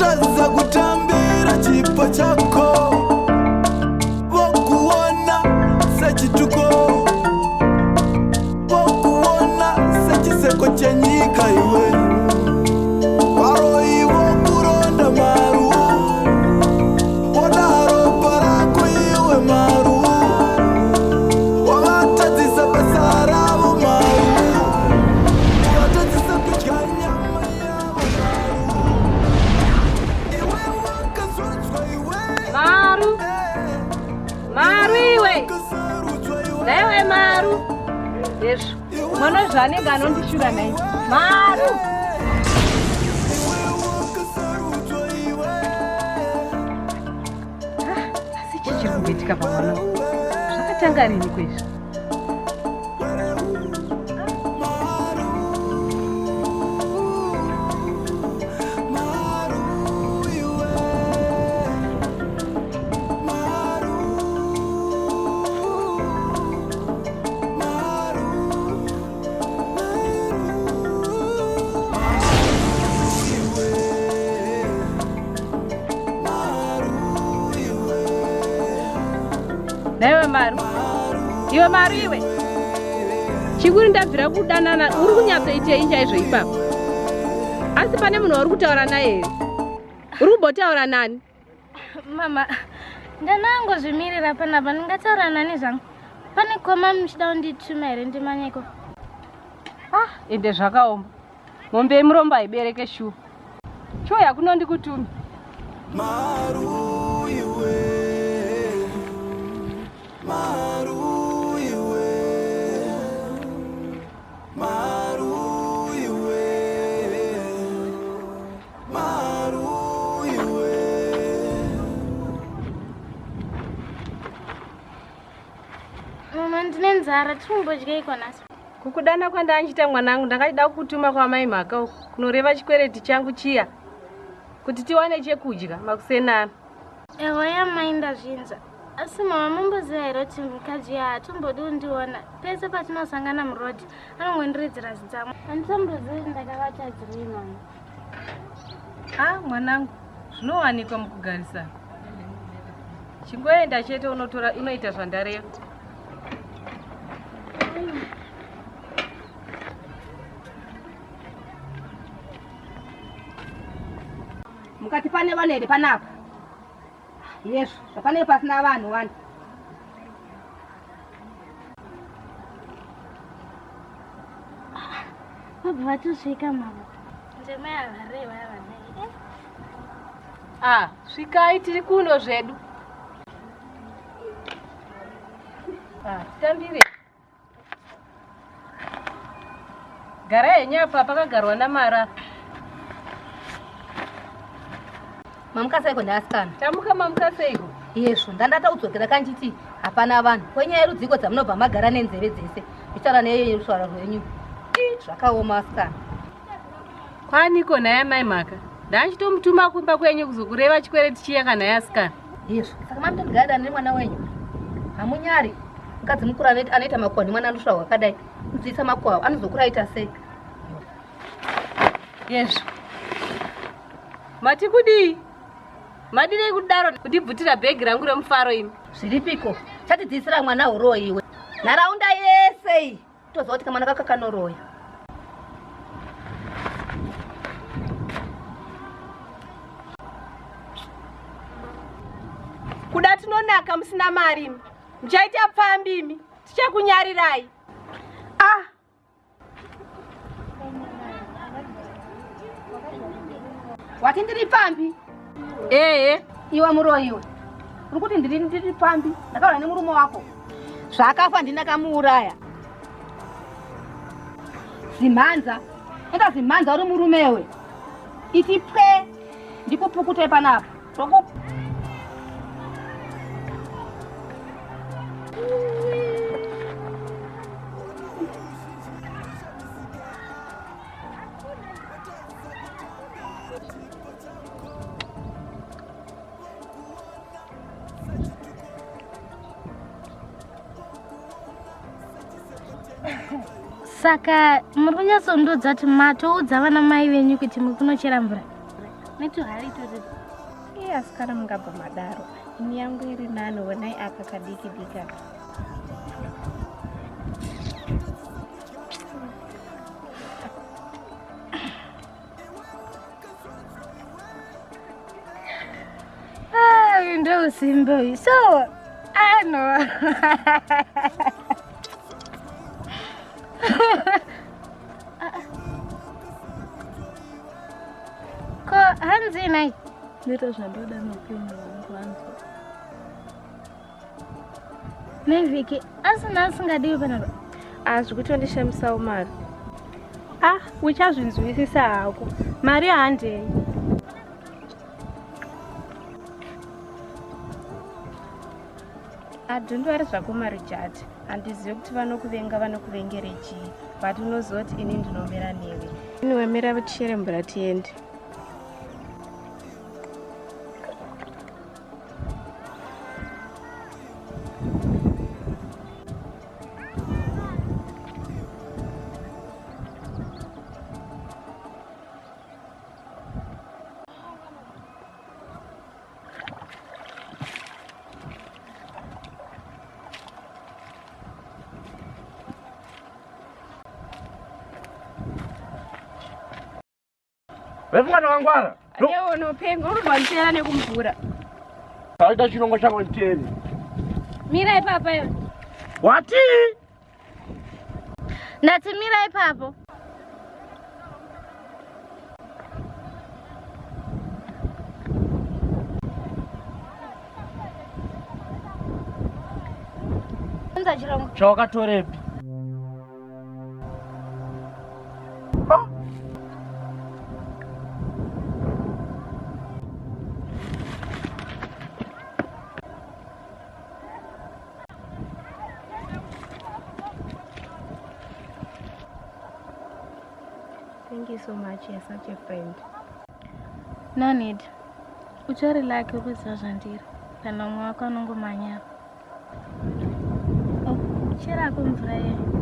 Votadza kutambira chipo chako, vokuona sechituko, vokuona sechiseko chenyika iwe. Varoyi vokuronda Maru, voda ropa rako iwe Maru, wavatadzisa basa ravo Maru, wavatadzisa kudya nyama yavo Maru. Iwe wakazvarzwa iwe. Maru, Maru iwe. Wakasarudzwa iwe. Naiwe Maru. Hezvo, mwana zvaanenge anondishura nhai. Maru. Iwe wakasarudzwa iwe. Asi chii chiri kumboitika pamwana uyu? Zvakatanga rini kwezvi? Maru iwe. Maru. Maru. Iwe. Maru iwe. Naiwe Maru. Iwe Maru iwe. Chikuri ndabvira kudanana, uri kunyatsoitei chaizvo ipapo? Asi pane munhu wauri kutaura naye here? Uri kumbotaura nani? Mama, ndanangozvimirira panapa, ndingataura nani zvangu? Pane koma muchida kundituma here ndimanyeko? Ah, ende zvakaoma. Mombe yemurombo haibereke shuwa. Chiuya kuno ndikutume. Maru iwe. Maru iwe. Maru iwe. Maru iwe. Mama, ndine nzara, tiri kumbodyeiko nhasi? Kukudana kwandandichita mwanangu, ndakachida kukutuma kwamai Mhaka uku kunoreva chikwereti changu chiya kuti tiwane chekudya makusenana. Ewa yamai, ndazvinzwa. Asi mama, mumboziva here kuti mukadzi uya haatombodi kundiona? Pese patinosangana murodhi anongondiridzira zitsamwa. Handitombozivi kuti ndakavatadzirei, mama. Ah, mwanangu, zvinowanikwa mukugarisana. Chingoenda chete unotora unoita zvandareva. Mukati pane vanhu here panapa? Yezvo, zvapanenge pasina vanhu wani. Vabva vatosvika mama. Ndemai avareva avanai. Ah, svikai, tiri kuno zvedu. Ah, titambire. Garai henyu apa pakagarwa namara. Mamuka seiko neasikana? Tamuka, mamuka seiko? Yezvo, ndandata kudzokera kanchiti hapana vanhu. Kwenyaya yerudziko dzamunobva magara nenzeve dzese muchitaura neyo ruswara rwenyu. Ii, zvakaoma asikana. Kwaniko nhai mai Mhaka? Ndandichitomutuma kumba kwenyu kuzokureva chikwereti chiya kana asikana. Yezvo, saka mamutondigara nemwana wenyu, hamunyari? Mukadzi mukuru anoita makuhwa nemwana anosvira hwakadai, mudziisa makuhwa, anozokura aita sei? Yezvo. Mati kudii? Madirei kudaro kundibvutira bhegi rangu remufaro imi? Zviripiko, chatidzidzisira mwana uroyi iwe. Nharaunda yese iyi toziva kuti kamwana kaka kanoroya. Kuda tinonaka musina mari imi. Muchaita pfambi imi. Tichakunyarirai. Ah. Wati ndiri pfambi? Ehe. Iwe muroyi iwe, uri kuti ndiri pfambi? Ndakaura nemurume wako, zvakafa ndinakamuuraya. Zimhanza, enda zimhanza, uri murumewe. Iti pwe ndikupukute panapa. Toku Saka muri kunyatsondiudza kuti matoudza vana mai venyu kuti muri kunochera mvura? Netuhari itoti. Iye asikana mungabva madaro. Ini yangu iri nani honai aka kadiki diki aka. Ah, uyu ndousimbe uyu. So, ano. Ko hanzi nai? Ndoita zvandoda neupenyu hwangu hanzi. Nevhiki asina asingadiwi panapa. Ah, zvikutondishamisawo mari. Ah, uchazvinzwisisa hako. Mari handei. Adhundwari zvako marijati. Handizivi kuti vanokuvenga vanokuvengere chii. But unoziva kuti ini ndinomira newe. Anyway, mira tichere mvura tiende. Vefunga takangwara. Anewe unopenga unobva nditeera nekumvura. Taita chirongo chako nditeere. Mira ipapo iwe. Wati? Ndati mira ipapo. Unza chirongo. Chawakatorepi? Thank you so much. You're such a friend. No need. Uchori lake ukuziva zvandiri. Kana umwe wako anongomhanya. Oh, cherako mvura iyoyo.